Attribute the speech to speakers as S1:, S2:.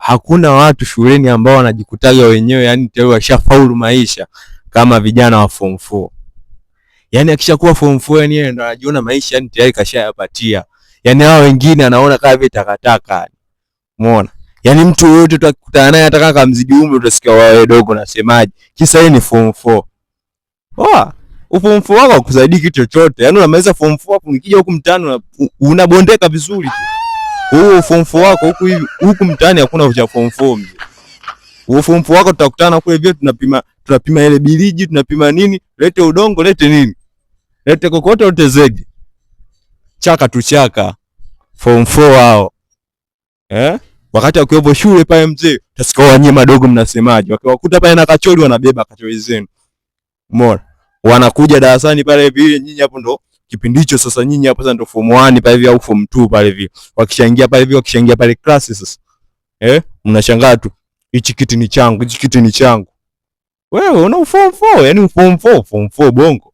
S1: Hakuna watu shuleni ambao wanajikutaga wenyewe yani tayari washafaulu maisha kama vijana wa form 4. Yani akishakuwa form 4 yani yeye ndo anajiona maisha yani tayari kashayapatia. Yani hao wengine anaona kama vile takataka. Umeona? Yani mtu yoyote tu akikutana naye hata kama kamzidi umri utasikia wewe dogo nasemaje? Kisa yeye ni form 4. Poa. Form 4 wako hakusaidii kitu chochote. Yaani unamaliza form 4 hapo ukija huku mtaani unabondeka vizuri tu. Huo form 4 wako huku hivi huku mtaani hakuna cha form 4 mzee. Huo form 4 wako tutakutana kule vile tunapima tunapima ile biliji, tunapima nini? Lete udongo, lete nini? Lete kokoto, lete zege. Chaka tu chaka. Form 4 hao. Eh? Wakati wakiwepo shule pale mzee, utasikia wanyie madogo mnasemaje? Wakiwakuta pale na kachori wanabeba kachori zenu. Umeona? Wanakuja darasani pale vile nyinyi hapo ndo kipindi hicho sasa nyinyi hapo sasa ndo form 1 pale hivi au form 2 pale hivi. Wakishaingia pale hivi wakishaingia pale class sasa. Eh? Mnashangaa tu. Hichi kiti ni changu, hichi kiti ni changu. Wewe una form 4, yani form 4, form 4 bongo.